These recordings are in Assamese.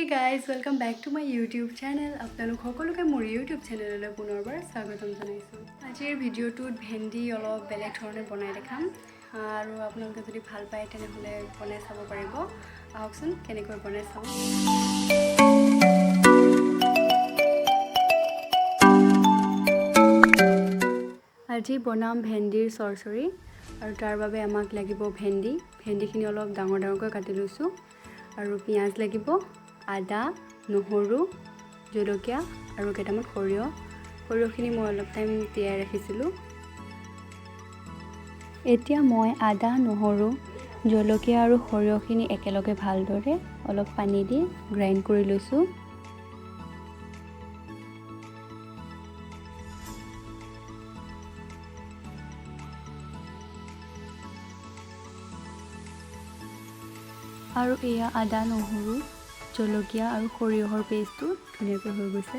Guys, welcome back to my YouTube channel. আপোনালোক সকলোকে মোৰ ইউটিউব চেনেললৈ পুনৰবাৰ স্বাগতম জনাইছোঁ। আজিৰ ভিডিঅ'টোত ভেন্দি অলপ বেলেগ ধৰণে বনাই দেখাম আৰু আপোনালোকে যদি ভাল পায়, তেনেহ'লে বনাই চাব পাৰিব। আহকচোন, কেনেকৈ বনাই চাওঁ। আজি বনাম ভেন্দিৰ চৰচৰি আৰু তাৰ বাবে আমাক লাগিব ভেন্দি। ভেন্দিখিনি অলপ ডাঙৰ ডাঙৰকৈ কাটি লৈছোঁ আৰু পিঁয়াজ লাগিব, আদা, নহৰু, জলকীয়া আৰু কেইটামান সৰিয়হ। সৰিয়হখিনি মই অলপ টাইম তিয়াই ৰাখিছিলোঁ। এতিয়া মই আদা, নহৰু, জলকীয়া আৰু সৰিয়হখিনি একেলগে ভালদৰে অলপ পানী দি গ্ৰাইণ্ড কৰি লৈছোঁ। আৰু এয়া আদা, নহৰু, জলকীয়া আৰু সৰিয়হৰ পেষ্টটো ধুনীয়াকৈ হৈ গৈছে।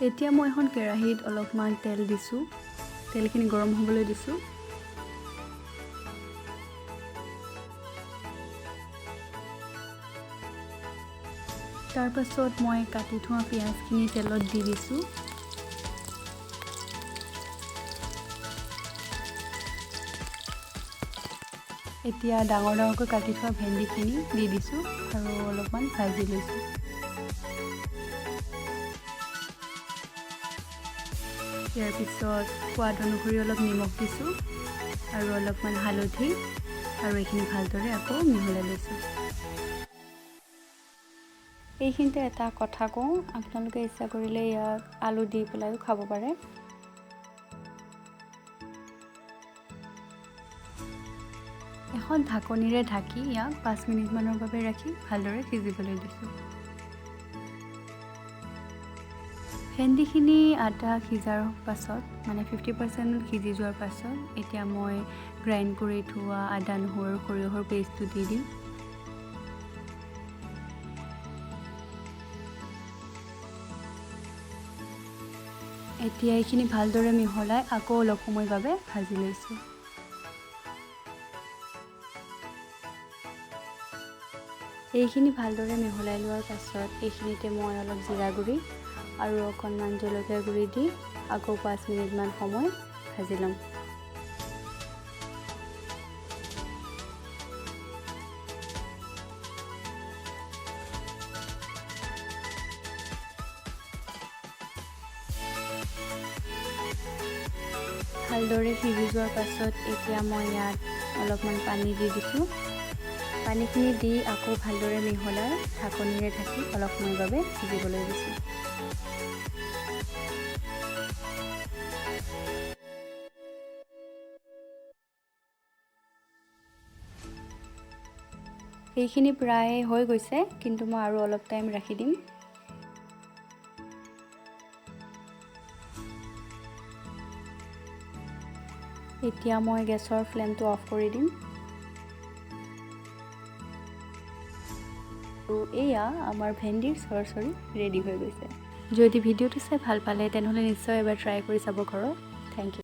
এতিয়া মই এখন কেৰাহীত অলপমান তেল দিছোঁ। তেলখিনি গৰম হ'বলৈ দিছোঁ। তাৰপাছত মই কাটি থোৱা পিঁয়াজখিনি তেলত দি দিছোঁ। এতিয়া ডাঙৰ ডাঙৰকৈ কাটি থোৱা ভেন্দিখিনি দি দিছোঁ আৰু অলপমান ভাজি লৈছোঁ। ইয়াৰ পিছত সোৱাদ অনুসৰি অলপ নিমখ দিছোঁ আৰু অলপমান হালধি আৰু এইখিনি ভালদৰে আকৌ মিহলাই লৈছোঁ। এইখিনিতে এটা কথা কওঁ, আপোনালোকে ইচ্ছা কৰিলে ইয়াক আলু দি পেলাইও খাব পাৰে। এখন ঢাকনিৰে ঢাকি ইয়াক 5 মিনিটমানৰ বাবে ৰাখি ভালদৰে সিজিবলৈ দিছোঁ। ভেন্দিখিনি আধা সিজাৰ পাছত, মানে 50% সিজি যোৱাৰ পাছত, এতিয়া মই গ্ৰাইণ্ড কৰি থোৱা আদা, নহৰু আৰু সৰিয়হৰ পেষ্টটো দি দিম। এতিয়া এইখিনি ভালদৰে মিহলাই আকৌ অলপ সময়ৰ বাবে ভাজি লৈছোঁ। এইখিনি ভালদৰে মিহলাই লোৱাৰ পাছত এইখিনিতে মই অলপ জিৰা গুড়ি আৰু অকণমান জলকীয়া গুড়ি দি আকৌ 5 মিনিটমান সময় ভাজি ল'ম। ভালদৰে সিজি যোৱাৰ পাছত এতিয়া মই ইয়াত অলপমান পানী দি দিছোঁ। পানীখিনি দি আকৌ ভালদৰে মিহলাই ঢাকনিৰে ঢাকি অলপ সময়ৰ বাবে সিজিবলৈ দিছোঁ। এইখিনি প্ৰায় হৈ গৈছে, কিন্তু মই আৰু অলপ টাইম ৰাখি দিম। এতিয়া মই গেছৰ ফ্লেমটো অফ কৰি দিম আৰু এয়া আমাৰ ভেন্দিৰ চৰচৰি ৰেডি হৈ গৈছে। যদি ভিডিঅ'টো চাই ভাল পালে, তেনেহ'লে নিশ্চয় এবাৰ ট্ৰাই কৰি চাব ঘৰত। Thank you.